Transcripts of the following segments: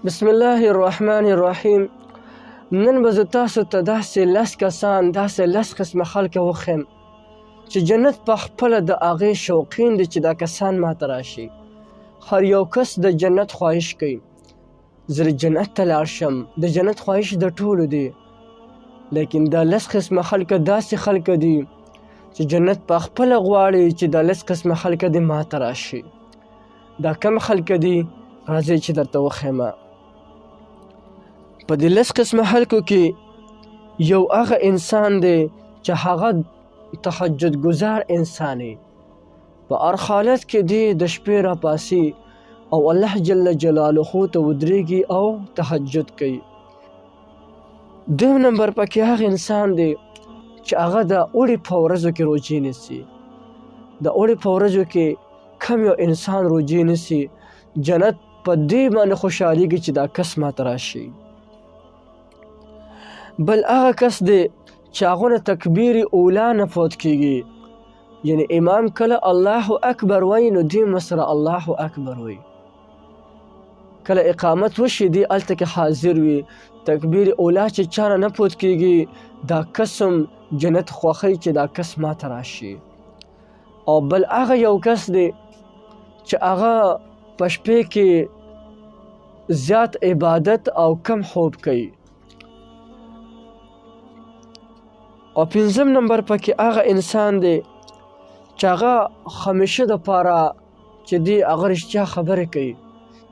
بسم الله الرحمن الرحیم. نن به زه تاسو ته داسې لس کسان، داسې لس قسمه خلک وښیم چې جنت په خپله د هغې شوقین دی چې دا کسان ماته راشي. هر یو کس د جنت خواهش کوي، زه د جنت ته لاړ شم، د جنت خواهش د ټولو دی. لیکن دا لس قسمه خلک داسې خلک دي چې جنت په خپله غواړي چې دا لس قسمه خلک دې ماته راشي. دا کم خلک دي؟ راځئ چې درته وښیم. په دې لس قسمه خلکو کې یو هغه انسان دی چې هغه تهجد ګزار انسان دی. په هر حالت کې دی د شپې راپاسي او الله جل جلاله ته ودرېږي او تهجد کوي. دویم نمبر پکې هغه انسان دی چې هغه د اوړي په ورځو کې روژې نیسي. د اوړي په ورځو کې کم یو انسان روژې نیسي، جنت په دې باندې خوشحالېږي چې دا کس ماته راشي. بل هغه کس دی چې هغه نه تکبیر اولا نه فوت کېږي، یعنی امام کله الله اکبر وایي نو دی هم سره الله اکبر وایي. کله اقامت وشي دی هلته کې حاضر وي. تکبیر اولا چې چا نه نه فوت کېږي، دا کس هم جنت خوښوي چې دا کس ماته راشي. او بل هغه یو کس دی چې هغه په شپې کې زیات عبادت او کم خوب کوي. او پنځم نمبر پکې هغه انسان دی چې هغه همیشه دپاره چې دی هغه رښتیا خبرې کوي،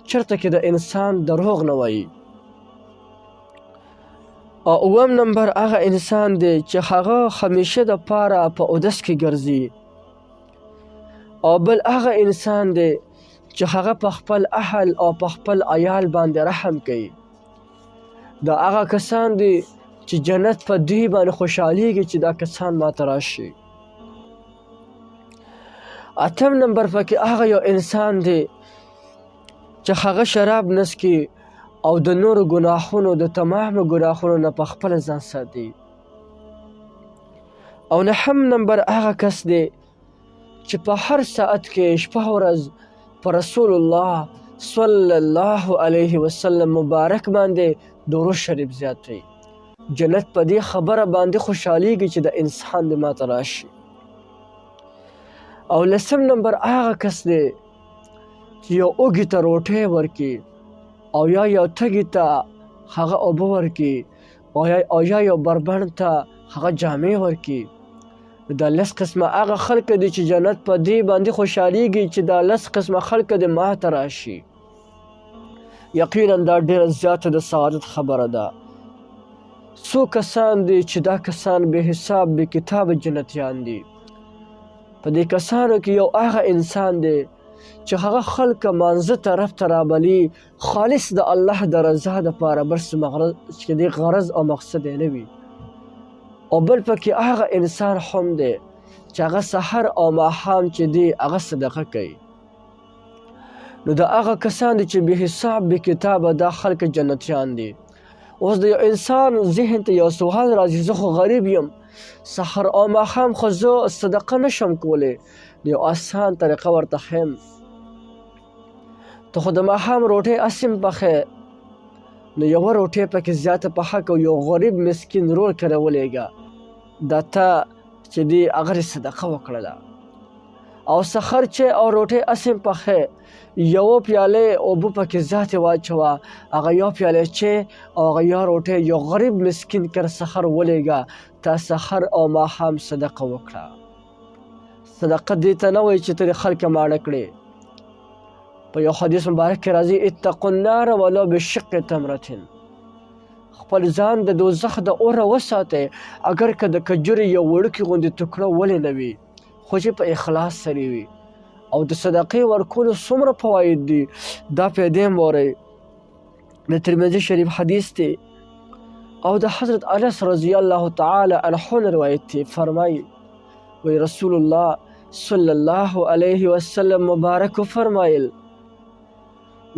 چېرته کې د انسان دروغ نه وایي. او اووم نمبر هغه انسان دی چې هغه همیشه دپاره په اودس کې ګرځي. او بل هغه انسان دی چې هغه په خپل اهل او په خپل عیال باندې رحم کوي. دا هغه کسان دي چې جنت په دوی باندې خوشحالېږي چې دا کسان ماته راشي. اتم نمبر پکې هغه یو انسان دی چې هغه شراب نه څکي او د نورو ګناهونو، د تمامو ګناهونو نه په خپله ځان ساتي. او نهم نمبر هغه کس دی چې په هر ساعت کې شپه ورځ په رسول الله صلی الله علیه وسلم مبارک باندې درود شریف زیاتوي. جنت په دې خبره باندې خوشحالېږي چې د انسان دې ماته راشي. او لسم نمبر هغه کس دی چې یو اوږي ته روټۍ ورکړي او یا یو تږي ته هغه اوبه ورکړي او یا یو بربڼ ته هغه جامې ورکړي. دا لس قسمه هغه خلک دي چې جنت په دې باندې خوشحالېږي چې دا لس قسمه خلک دې ماته راشي. یقینا دا ډېره زیاته د سعادت خبره ده. څو کسان دي چې دا کسان بې حساب بې کتابه جنتیان دي. په دې کسانو کې یو هغه انسان دی چې هغه خلک مانځه طرف ته رابلي، خالص د الله د رضا دپاره، بل څه چې دې غرض او مقصد یې نه وي. او بل پکې هغه انسان هم دی چې هغه سحر او ماښام چې دی هغه صدقه کوي. نو دا هغه کسان دي چې بې حساب بې کتابه دا خلک جنتیان دي. اوس د یو انسان ذهن ته یو سوال راځي، زه خو غریب یم، سحر او ماښام خو زه صدقه نشم کولی. یو آسان طریقه ورته ښیم، ته خو د ماښام روټۍ هسې هم پخې، نو یوه روټۍ پکې زیاته پخه که یو غریب مسکین ورور کره ولېږه، دا ته چې دی هغه دې صدقه وکړله. او سحر چې او روټۍ هسې هم پخې، یوه پیاله اوبه پکې زیاتې واچوه، هغه یو پیاله چې او هغه یو روټۍ یو غریب مسکین کره سحر ولېږه، تا سحر او ماښام صدقه وکړه. صدقه دې ته نه وایي چې ته دې خلک ماړه کړې. په یو حدیث مبارک کې راځي، اتقوا النار ولو بشق تمرة. خپل ځان د دوزخ د اوره وساتئ، اګر که د کجورې یو وړوکي غوندې ټوکړه ولې نه وي، خو چې په اخلاص سره وي. او د صدقې ورکولو څومره فواید دي دا پیدې هم واورئ. د ترمذي شریف حدیث دی او د حضرت انس رضی الله تعالی عنه نه روایت دی، فرمایي وی رسول الله صلی الله علیه وسلم مبارک فرمایل،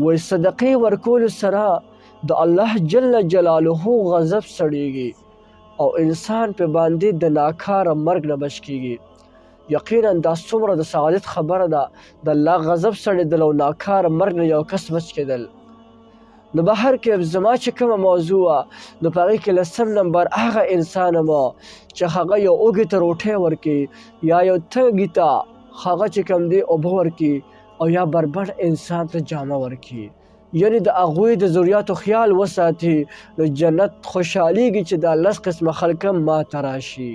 وی صدقې ورکولو سره د الله جل جلاله غضب سړیږي او انسان په باندې د ناکاره مرګ نه بچ کیږي. یقینا دا څومره د سعادت خبره ده، د الله غضب سړېدل او ناکاره مرګ نه یو کس بچ کېدل. نو بهر کې زما چې کومه موضوع وه، نو په هغې کې لسم نمبر هغه انسان مو چې هغه یو اوږې ته روټۍ ورکړي، یا یو تږي ته هغه چې کوم دی اوبه ورکړي، او یا بربنډ انسان ته جامه ورکړي، یعنی د هغوی د ضروریاتو خیال وساتي، نو جنت خوشحالیږي چې دا لس قسمه خلک ما ته راشي.